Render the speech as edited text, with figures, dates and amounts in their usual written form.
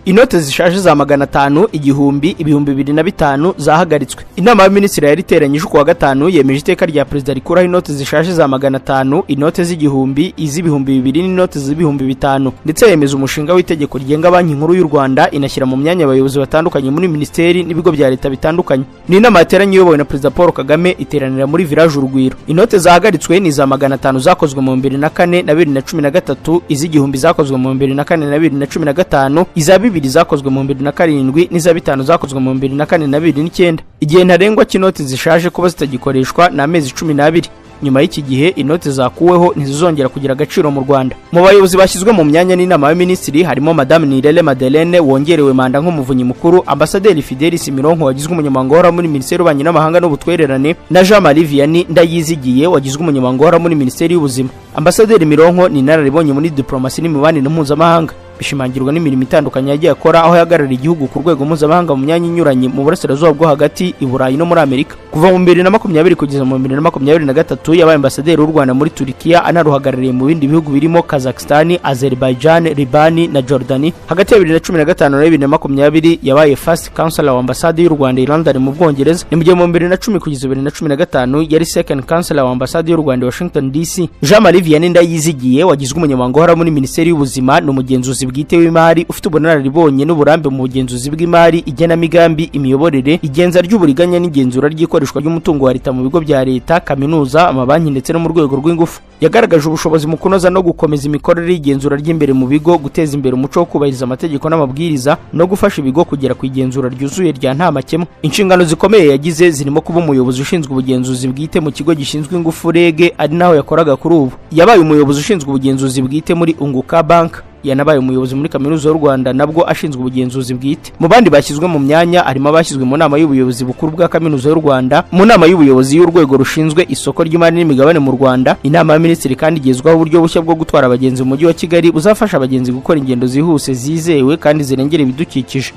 Inote zishaje za 500, 1000, 2000 na 5000 zahagaritswe. Inama y'Abaminisitiri yari iteranyije ku wa gatanu yemeje iteka rya perezida rikuraho inote zishaje za 500, inote z'1000, iz'2000 n'inote z'5000, ndetse yemeza umushinga w'itegeko rigenga Banki Nkuru y'u Rwanda, inashyira mu myanya abayobozi batandukanye muri minisiteri n'ibigo bya leta bitandukanye. Ni inama yateranye iyobowe na Perezida Paul Kagame, iteranira muri Village Urugwiro. Inote zahagaritswe ni iza 500 zakozwe mu 2004 na 2013, iz'1000 zakozwe mu 2004 na 2015, iza 2000 zakozwe mu 2007 n'iza 5000 zakozwe mu 2004 na 2009. Igihe ntarengwa cy'inoti zishaje kuba zitagikoreshwa ni amezi 12. Nyuma y'iki gihe, inoti zakuweho ntizizongera kugira agaciro mu Rwanda. Mu bayobozi bashyizwe mu myanya n'inama y'Abaminisitiri harimo Madamu Nirere Madeleine wongerewe manda nk'Umuvunyi Mukuru, Ambasaderi Fidelis Mironko wagizwe umunyamabanga uhoraho muri Minisiteri y'Ububanyi n'Amahanga n'Ubutwererane, na Jean Marie Vianney Ndayizigiye wagizwe umunyamabanga uhoraho muri Minisiteri y'Ubuzima. Ambasaderi Mironko ni inararibonye muri diplomasi n'imibanire mpuzamahanga, bishimangirwa n'imirimo itandukanye yagiye akora, aho yahagarariye igihugu ku rwego mpuzamahanga mu myanya inyuranye mu Burasirazuba bwo Hagati, i Burayi no muri Amerika. Kuva mu 2020 kugeza mu 2023 yabaye ambasaderi w'u Rwanda muri Turikiya, anaruhagarariye mu bindi bihugu birimo Kazakhstan, Azerbaijan, Libani na Jordani. Hagati ya 2015 na 2020 yabaye first counselor wa ambasade y'u Rwanda i London mu Bwongereza. Ni mu gihe mu 2010 kugeza 2015 yari second counselor wa ambasade y'u Rwanda i Washington DC. Jean Marie Vianney Ndayizigiye wagizwe umunyamabanga uhoraho muri Minisiteri y'Ubuzima ni umugenzuzi bwite w'imari ufite ubunararibonye n'uburambe mu bugenzuzi bw'imari, igenamigambi, imiyoborere, igenza ry'uburiganya n'igenzura ry'ikoreshwa ry'umutungo wa leta mu bigo bya leta, kaminuza, amabanki ndetse no mu rwego rw'ingufu. Yagaragaje ubushobozi mu kunoza no gukomeza imikorere y'igenzura ry'imbere mu bigo, guteza imbere umuco wo kubahiriza amategeko n'amabwiriza, no gufasha ibigo kugera ku igenzura ryuzuye rya nta makemwa. Inshingano zikomeye yagize zirimo kuba umuyobozi ushinzwe ubugenzuzi bwite mu kigo gishinzwe ingufu REG, ari naho yakoraga kuri ubu. Yabaye umuyobozi ushinzwe ubugenzuzi bwite muri Unguka Bank. Yanabaye umuyobozi muri Kaminuza y'u Rwanda, nabwo ashinzwe ubugenzuzi bwite. Mu bandi bashyizwe mu myanya harimo abashyizwe mu nama y'ubuyobozi bukuru bwa Kaminuza y'u Rwanda, mu nama y'ubuyobozi y'urwego rushinzwe isoko ry'imari n'imigabane mu Rwanda. Inama y'Abaminisitiri kandi igezwaho uburyo bushya bwo gutwara abagenzi mu mujyi wa Kigali, buzafasha abagenzi gukora ingendo zihuse, zizewe kandi zirengera ibidukikije.